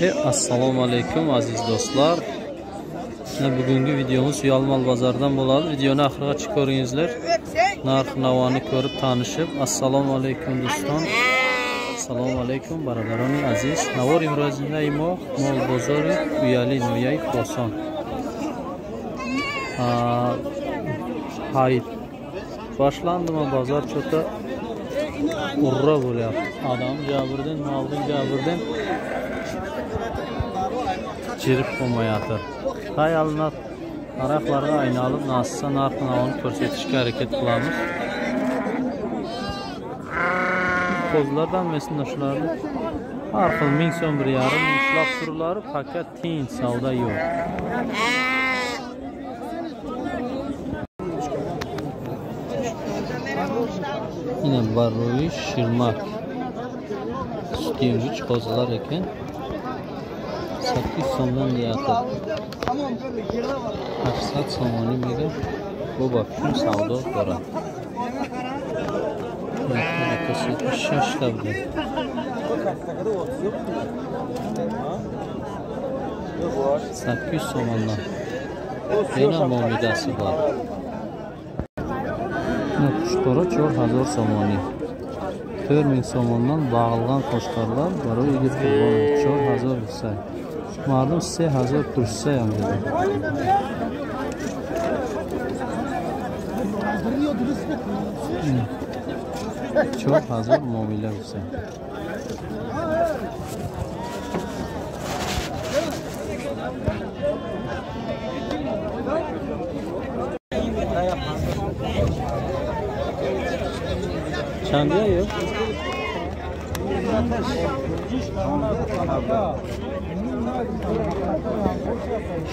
Assalomu alaykum aziz do'stlar. Bugungi videomiz Yalmal bozoridan bo'ladi. Videoni oxirigacha ko'ringizlar. Narx navoni ko'rib tanishib. Assalomu alaykum do'stlar. Assalomu alaykum birodaroni aziz. Navor imro'zinda imo mol bozori Uyali Noyai Xoson. Hayit boshlandimi bozor cho'ta urra bo'lyapti. Odam jabrdan, molning jabrdan chirib qo'ymayapti. Hayalni narxlarga aylanib, nasılsa narx-navoni ko'rsatishga harakat qilamiz. Qo'zlardan mesin shularni har xil 1000 so'm, 1,5 ming ushlab turlari, faqat tinch savdo yo'q. Yine barroyi shirmak sut emizuvchi qo'zilar ekan. 800 so'mdan deyapti. 800 so'moni mega bu bapshun savdo ko'radi. 76 ta bu. 800 so'mdan. Yana muomalasi bor. Qo'shqori 4000 so'moni. 4000 so'mondan bağılgan qo'shqorlar baroi yigit qurbon 4000 gitsa. Mardum 3000 pursa ham dedi. 4000 muomala gitsa. Çandiya yok.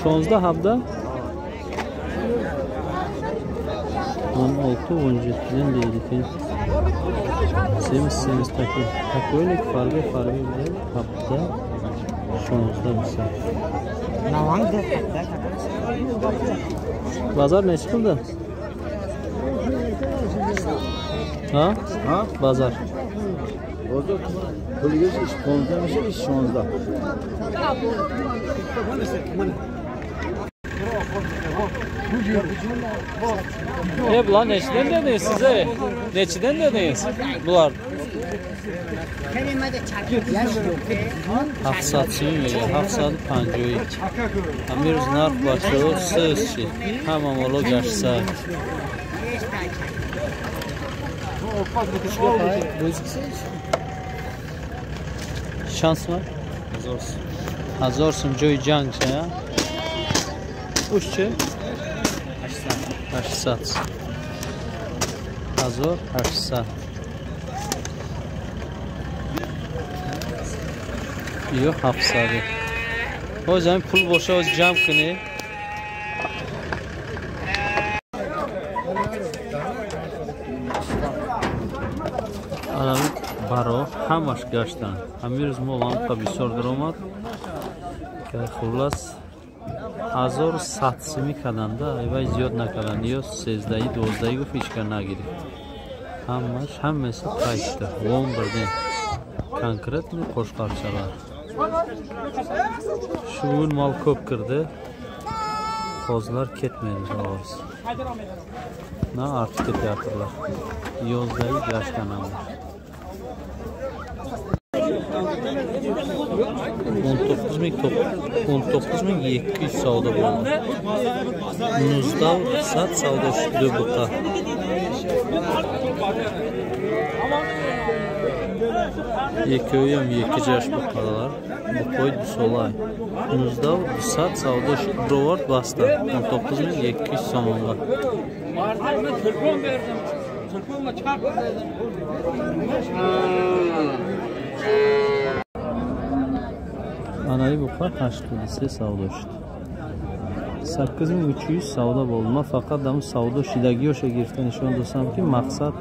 16 habda 16 17'den deydi ki. Semiz semiz takı. Takıyla farbe farbe bile habda 16 bisa. Bazar ne çıkıldı? Ha? Ha? Bazar. Bozor. Pulga ish 15 ish 16. E bular nechidan dediniz size? Nechidan dediniz? Bular. 700 so'm mega, 752. Amir narx boshqa siz hamma molo gashsa. Şans mı? 1000 so'm joy jangcha ya. Ushchi? 800. 1800. Yo'q, 700. O'zim pul bo'lsa o'z jam qilib. Baro hammash gashtan. Амирз мол амқа бисёр даромад. Xullas 1100 сими карданда, айвай зиёд накарданд. Ё 13 12 гуфт ҳеч кас нагирифт. Ҳамаш ҳамаси қайтdi. 11-dan. Конкретный qo'shqarchalar. Shu bugun mol ko'p kirdi. Qo'zlar ketmaydi to'g'risi. Na artib ketyaptilar. Yozdagi gashtan hamma. 19200 savdo bo'ldi. 19 savdo shudi buqa. Ikkovi ham 2 yosh buqalar. Bu qo'y solay. 19 savdo shudi basta 19200 so'mga. Telefon berdim. Telefonga chaqirdim. Anayı buqa 83 savdo shudi. 8300 savdo bo'ldi. Men faqat ham savdo shidagi o'sha girifta nishon dosamki, maqsad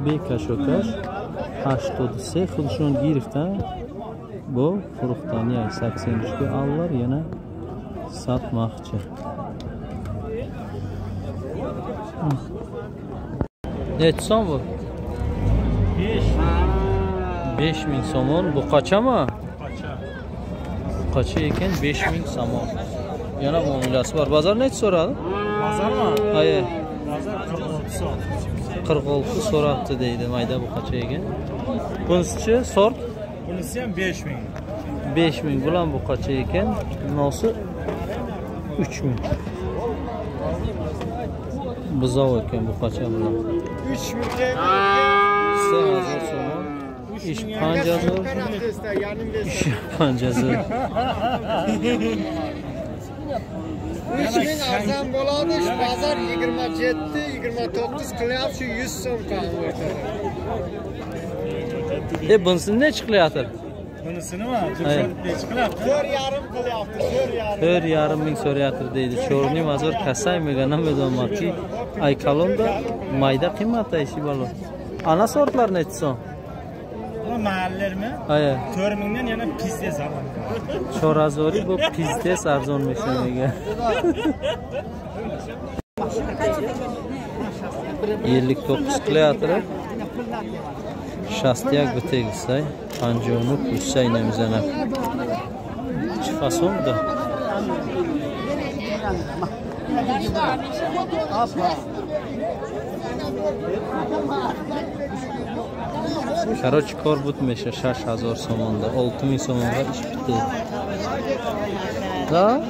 bekashokash 83 xudishon girifta bu furuxtani 83 ga allar yana satmoqchi. Necha so'm bu? 5000 so'mon. Bu qachami? Buqacha ekan 5000 somon. Yana muomalasi bor. Bozor necha so'radi? Bozormi? Hayır. Bozor 46 so'm. 46 so'rabdi deydi mayda buqacha ekan. Bunisichi sort? Bunisi ham 5000. 5000 bulan buqacha ekan. Bunisi 3000. Buzov ekan buqacha bilan. 3000 3000 so'm. İş 5000. İş 5000. 3000 arzon bo'ladi, shu bozor 27, 29 qilyapti, shu 100 so'm kam o'rtada. Bunisi necha qilyapti? Bunisi nima? Necha qilyapti? 4,5 qilyapti, 4,5. 4,5 ming so'rayapti deydi. Cho'rni mazor kasay megana medonmaki ay kalonda mayda qiymat ayshi balo. Ana sortlar necha so'm? Bu mahallarmi? Hayır. 4000'dan yana pizdes arzon. 4000 bu pizdes arzon meşanega. 59 qilyapti. 61 bitegizsay, 59 ussay nemizana. Chi fasonda? Короче, kor bitmeşe 6000 somonda, 6000 somonga ish bitdi. Da?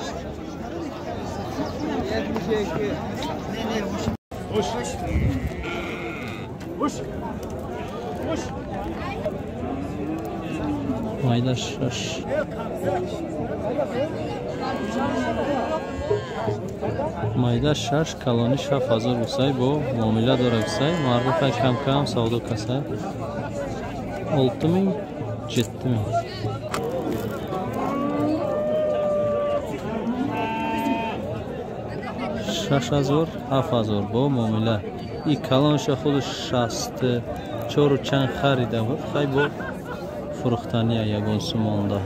Mayda 6. Mayda 6 kaloni 7000 bo'lsa, bu muomala do'raksa, marbuta kam-kam savdo qilsa 6000 7000. 6000 7000 bu muomala. И kalonша худ 64 чанд харида буд, хай бо фурӯхтания ягон сумонда.